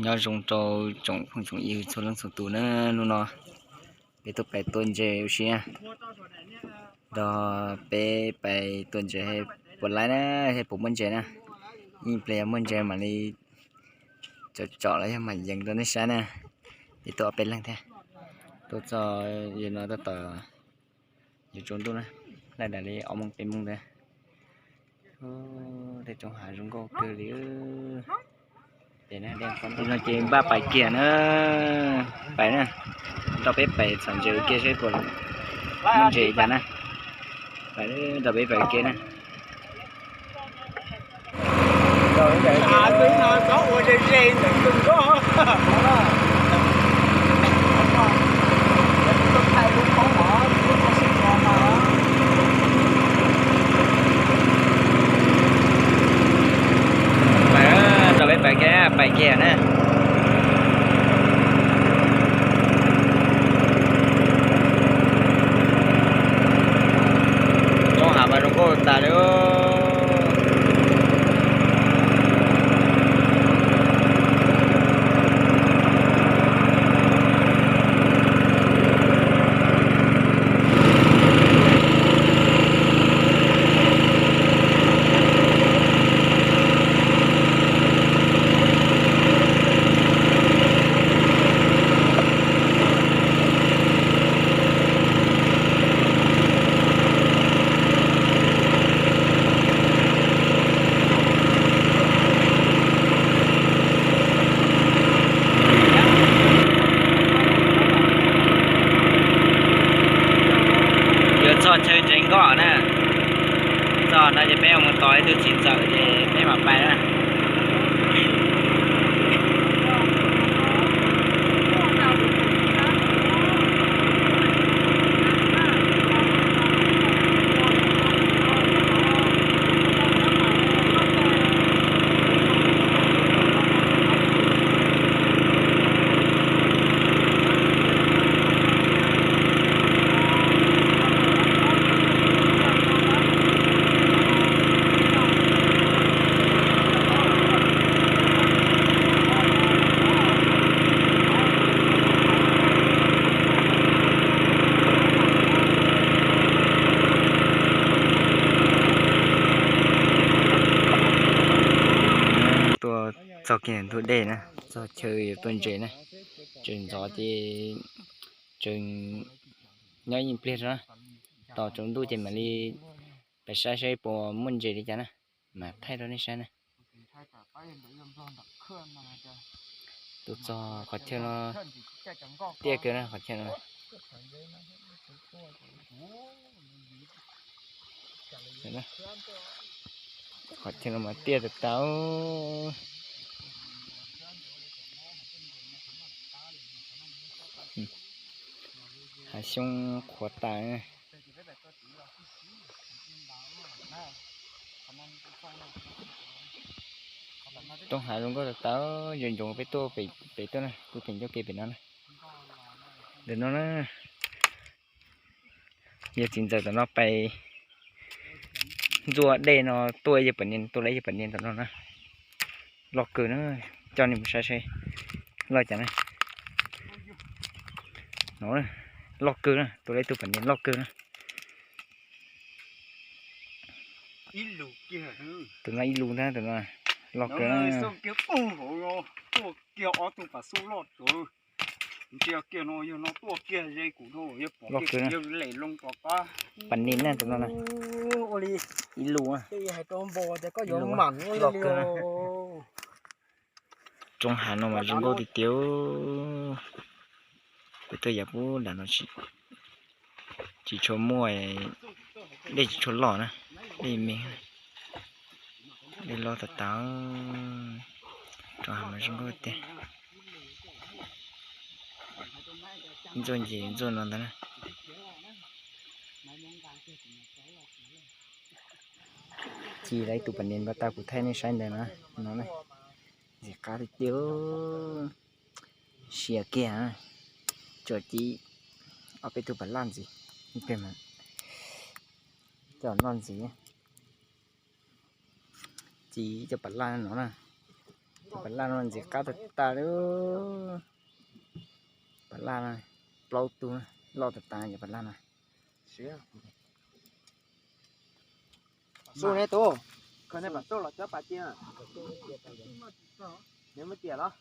Nyob zoo rau tsoom phooj tsoom ywg txhua leej txhua tus na, hnub no peb tuaj pais tua ntses ua si na. Nrog peb pais tua ntses puas laib na, thiab puas muaj ntses na. Ib pliag yog muaj ntses mam li tsom tsom los yog mam yees rau nej saib na. Ces tuaj ob peb leeg thiab. Tuaj txog yog no tab tom yuav tsaus ntuj na, lawm dav li ob moos peb moos ntawd. Tej roob hav zoo nkauj kawg li. Ib no ces npaj pais kiag na, pais na, nrog peb pais txhom ntses ua ke seb puas muaj ntses cas na. Pais, nrog peb pais ua ke na. Pais, nrog peb pais kiag, pais kiag na. Roob hav mas zoo nkauj tas li. Yuav txog chaw ntsev nkoj na. Txog no ces peb mus tos ib tug txiv ntxawm ces peb mam pais na. Tuaj txog kiag ntug dej na, txog chaw yuav tua ntses na, tseem ntxov ces tseem nyob ib pliag rau na, tos tsaus ntuj ces mam li pais saib saib puas muaj ntses li cas na, mam thaij rau nej saib na. Tuaj txog qhov chaw no tiaj kawg na, qhov chaw no. Qhov chaw no mas tiaj tas tas. Hav xyoob qhuav tas. Roob hav zoo nkauj tas tas, zoo ntsoov peb tuaj pem, pem tuaj na, kuv pem ncauj ke pem no na. Ntawm no na, yawg txiv ntxawm tom no pais ntxuaj dej no, tua yawg pam niam, tua lawv yawg pam niam tom no na. Loj kawg na, coj nej mus saib saib loj cas na. No, loj kawg na, tua lawv tus pam niam loj kawg na. Tus no ib lus ntag, tus no loj kawg na. Loj kawg na. Pam niam na, tus no na. Ib lus na. Loj kawg na. Roob hav no mas zoo nkauj tiag tiag. Peb tuaj yav pub nram no tsis tshua muaj, dej tsis tshua loj na, dej me, dej loj tas tas. Roob hav mas zoo nkauj tiag. Ntxuaj ntses ntxuaj no ntag na. Ci lawv ib tug pam niam npaj tau kuv thaij nej saib ntawd na, no na. Ntxim qab tiag tiag. Siav kiag, tsuas ci ob peb tug pam laj ntxiv, ib pliag mas coj noj ntxiv. Ci cov pam laj no na, Cov pas laj no ntxim qab tag tag li. Pas laj no plaub tug loj tag tag cov pas laj no. Xub ne tus, kho nej pas xub los cov pas cia. Neb muab cia los.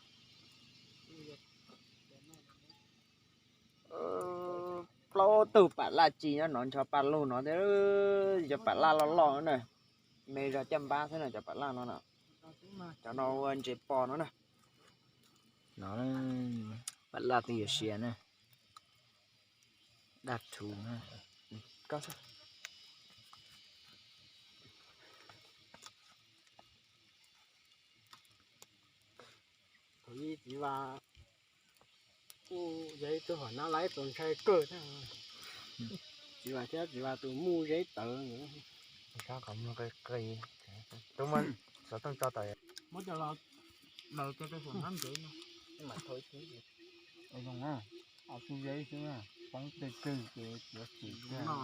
Plaub tug pas laj ci nyob no ncho paj lug no thiab, cov pas laj loj loj na. Me zog caj npab xwb na cov pas laj no na. Cov no ua ntses pos no na. No, pas laj twb yuav sia na. Daj rhuv na. Thaum ub txiv Vas kuj yog ib tug hom nab laib txaus ntshai kawg thiab. Txiv Vas thiab txiv Vas tus muj zeb tawv. Sab qhov muag qi qi. Tub muab xov tooj tso tawm. Muab coj los laws cov tej saum hnab ntsev no. Zoo na, ob tug zeb xwb na, poob tej kawg ces txiav txim no.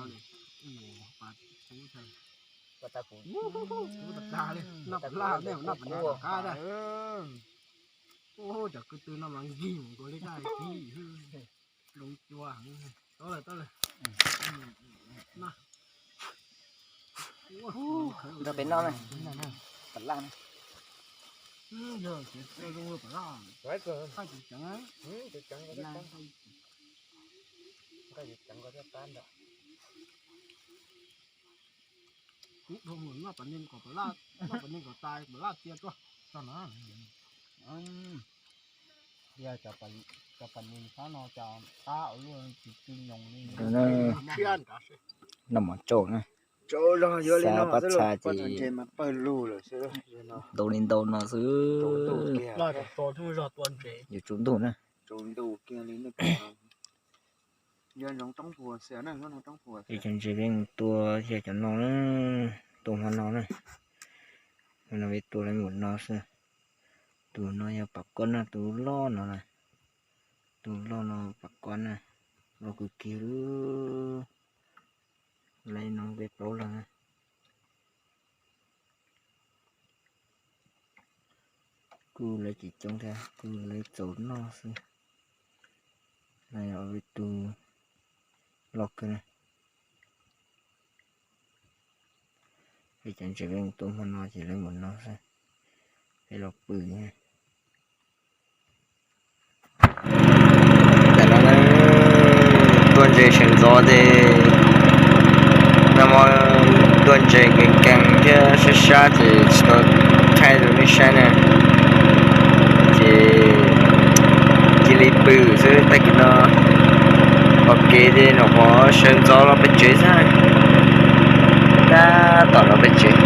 Noj pas laj, noj pas laj, noj pas laj qab da. Cov kwv tw no mas nkig mus nkaus li daj kib loo cua. Tau lawm, tau lawm. Nrog peb noj na, pas laj na. Yog txiv txiv zoo pas laj, txhob tsis ceev, tsis ceev, txhob tsis ceev, txhob tsis ceev. Kuv dhau mus noj pas nees kom pas laj, noj pas nees kom tas pas laj cia tuaj tso na. Yog cov pas nees txhob no cov qab ua luaj tsis tw nyoos li. Noj mov tsau na, xav pab txha ces ntau li ntau no xwb. Yuav tsaus ntuj na. Ib cov ntses peb mus tua yog cov no na, tua hmo no na. Hmo no peb tua lawm mus no xwb. Tus no yog pas kuab na, tus loj no na. Tus loj no pas kuab na, loj kawg kiag li. Lawv no peb plaub leeg na. Kuj lawv tsis coob thiab, kuj lawv txaus noj xwb. Lawv tus loj kawg na. Peb cov ntses peb mus tua hmo no ces lawv mus no xwb. Peb los pw. Tam no tua ntses sawv ntxov ces nag hmo tua ntses nkees nkees thiab sab sab ces tsis tau thaij rau nej saib na. Ces cia li pw xwb, tag kis no pom kev ces nyuam qhuav sawv ntxov los pem tsev xwb. Tab tom los pem tsev.